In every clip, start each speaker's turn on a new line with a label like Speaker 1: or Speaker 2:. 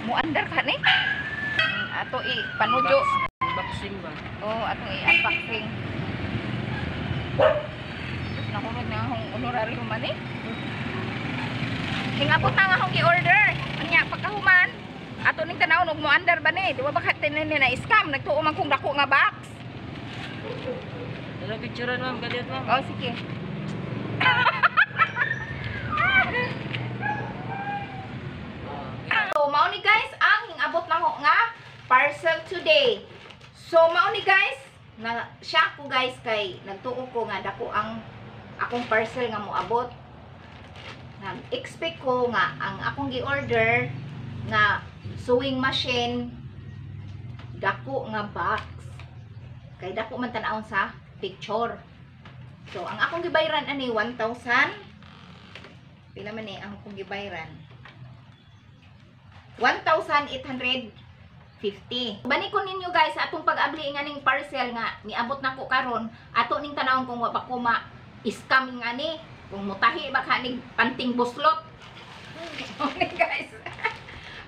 Speaker 1: Muandar ka ni? Ato i panujo.
Speaker 2: Unboxing ba?
Speaker 1: Oh, atong i-unboxing. Diyos, nahunod na akong honorarium man eh. Hingabot na nga akong gi-order. Anya, pagkahuman, ato ning tanawon og moandar ba ni? Di ba baka tinin na scam? Nagtuo man kong dako nga box.
Speaker 2: Dala picturean, ma'am, galit, ma'am.
Speaker 1: Oh, sige. So, mao ni guys ang hingabot na ho nga parcel today. So, mao ni guys, na siya ko guys kay nagtuo ko nga dako ang akong parcel nga moabot. Nag-expect ko nga ang akong gi-order nga sewing machine dako nga box. Kay dako man tan-awon sa picture. So, ang akong gibayran ani 1,000. Pila man ni ang akong gibayran? 1,850. Bani ko ninyo guys sa atong pag-abli nga ning parcel nga niabot na ko karon, ato ning tanawon kung wa pa ko ma scam nga ni, kung mutahi ba ka ning panting buslot. Okay guys.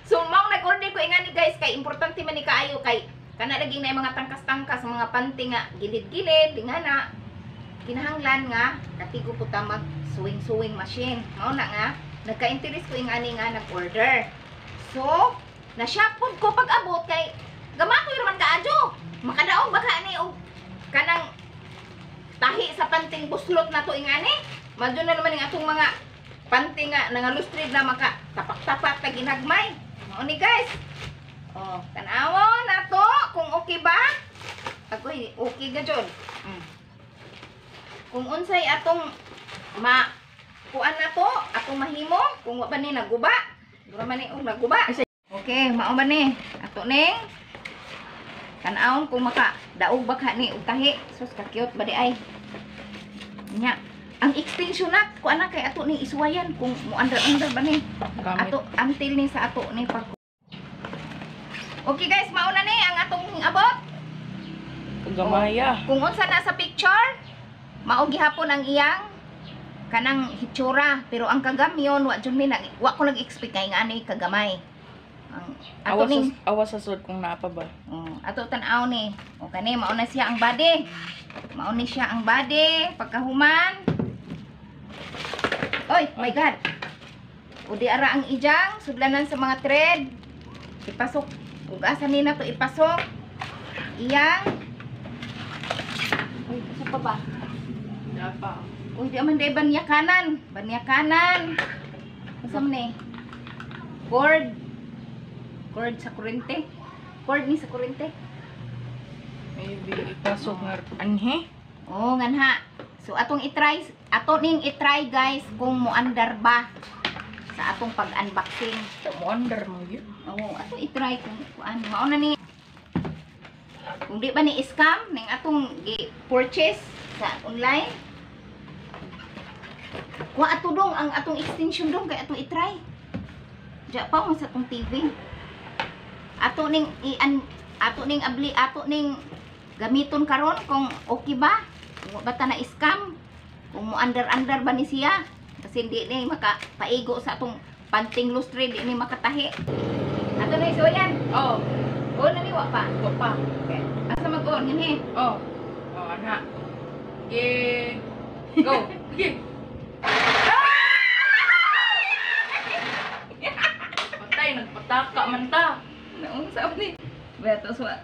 Speaker 1: So mao nag-order ko ingani guys kay importante man ni kaayo kay kana lagi na mga tangkas-tangkas mga panting nga gilid-gilid nga na kinahanglan nga katigo po ta mag sewing-sewing machine. Mao na nga nagka-interest ko ingani nga nag-order. So, na-shock pod ko pag abot kay gamatoy raman kaadyo. Makadaog ba ka ni og kanang tahi sa panting buslot na to ingani? Madyo na naman yung atong mga panting nga nangalustrid na maka tapak-tapak ta ginagmay. Mao ni guys. Oh, tan-awon na to kung okay ba? Agoy, okay ga jud. Kung unsay atong ma kuan na to, atong mahimo, kung wa ba ni naguba. Dura man ni og naguba. Okay, mao ba ni? Ato ning tan-awon kung maka daog ba ka ni og tahi. Sus ka cute ba di ay. Nya, ang extension na kuan na kay ato ning isuwayan kung mo andar-andar ba ni.
Speaker 2: Gamit.
Speaker 1: Ato until ni sa ato ni pag. Okay guys, mao na ni ang atong abot.
Speaker 2: Gamaya.
Speaker 1: Kung unsa na sa picture, mao gihapon ang iyang kanang hitsura, pero ang kagamyon wa jud mi nag wa ko nag-expect kay nga ani kagamay. Ang ato
Speaker 2: Awas
Speaker 1: ning
Speaker 2: sa, awas sa sud kung naa pa ba.
Speaker 1: Oh, ato tan-aw ni. O kani mao na siya ang body. Mao ni siya ang body pagkahuman. Oy, my God. O di ara ang ijang sudlanan sa mga thread. Ipasok ug asa ni na to ipasok. Iyang. Uy, asa pa ba?
Speaker 2: Dapa.
Speaker 1: Uy, di man day banya kanan. Banya kanan. Asa man ni? Cord. Cord sa kurente. Cord ni sa kurente.
Speaker 2: Maybe ipasok nga anhe.
Speaker 1: Oo, nganha. So atong i-try, ato ning i-try guys kung moandar ba sa atong pag-unboxing.
Speaker 2: Mo under mo yun.
Speaker 1: Oo, ato i-try kung kuan. Mao na ni kung di ba ni scam ning atong gi-purchase sa online. Kuha ato dong ang atong extension dong kay atong i-try. Diya pa mo sa atong TV. Ato ning i-an ato ning abli ato ning gamiton karon kung okay ba? Kung wa ba ta na scam? Kung mo andar-andar ba ni siya? Kasi hindi ni makapaigo sa atong panting lustre, di ni makatahi. Ato na so yan.
Speaker 2: Oh,
Speaker 1: O naniwa pa.
Speaker 2: wa pa.
Speaker 1: Okay. Asa mag-on ngani?
Speaker 2: Oh. Oh, ana. Ge. Go. Ge. Patay nagpataka man ta.
Speaker 1: Naunsa ni? Beto sa.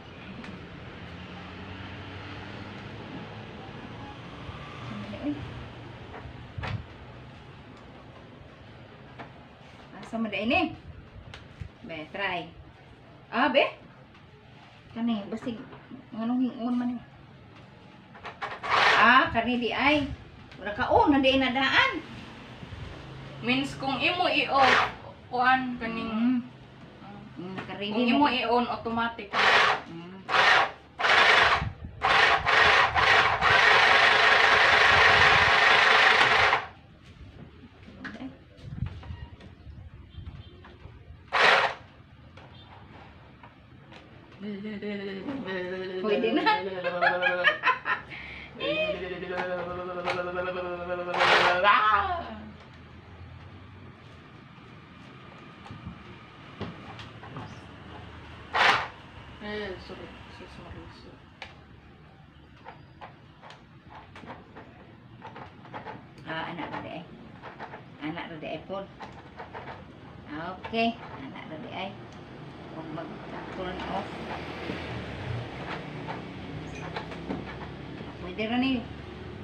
Speaker 1: Asa man dai ni? Be, try. Ah, be. Kani basig nganong hingon man ni. Ah, kani di ay. Mura ka oh, na di na daan.
Speaker 2: Means kung imo i-off kuan kaning
Speaker 1: Naka-ready
Speaker 2: kung
Speaker 1: na
Speaker 2: imo
Speaker 1: di.
Speaker 2: i-on automatic.
Speaker 1: Pwede na.
Speaker 2: Eh, sorry. Sus Mariso.
Speaker 1: Ah, anak ra di ay. Anak ra di ay pod. Okay, anak ra di ay. Huwag mag-turn off. Pwede ra ni.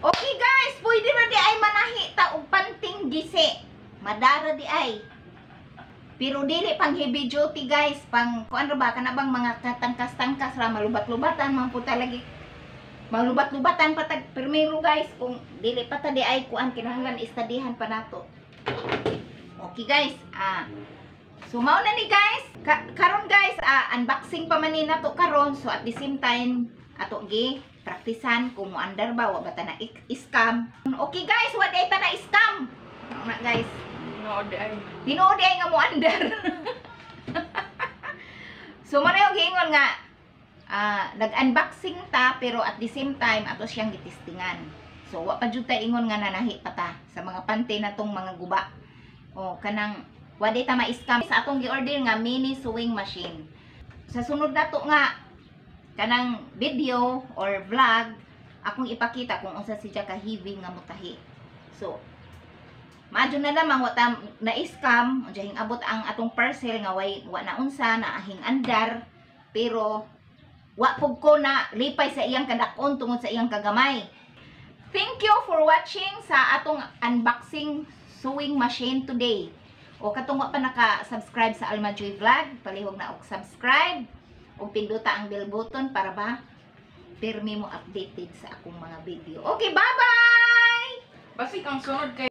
Speaker 1: Okay guys, pwede ra di ay manahi ta og panting gisi. Madara di ay. Pero dili pang heavy duty, guys, pang kuan ra ba, kana bang mga katangkas-tangkas ra, malubat-lubatan man pud ta lagi. Malubat-lubatan pa tag primero, guys, kung dili pa ta di ay kuan, kinahanglan istadihan pa nato. Okay guys, so mao na ni, guys. Karon guys, unboxing pa man ni nato karon, so at the same time ato gi praktisan kung moandar ba, wa ba ta na scam. Okay guys, wa di ta na scam. Mao na, guys.
Speaker 2: Tinuod ay.
Speaker 1: Tinuod ay nga moandar. So mo na yung giingon nga nag-unboxing ta pero at the same time ato siyang gitistingan. So wa pa jud ta ingon nga nanahi pa ta sa mga pante na tong mga guba. O kanang wa di ta ma-scam sa atong gi-order nga mini sewing machine. Sa sunod nato nga kanang video or vlog, akong ipakita kung unsa siya ka heavy nga mutahi. So maadyo na lamang wa ta na-scam, unya abot ang atong parcel nga way wa na unsa na ahing andar, pero wa pug ko na lipay sa iyang kadakon tungod sa iyang kagamay. Thank you for watching sa atong unboxing sewing machine today. O katong wa pa naka-subscribe sa Alma Joy Vlog, palihog na og subscribe ug pindota ang bell button para ba pirmi mo updated sa akong mga video. Okay, bye-bye!
Speaker 2: Basig ang sunod kay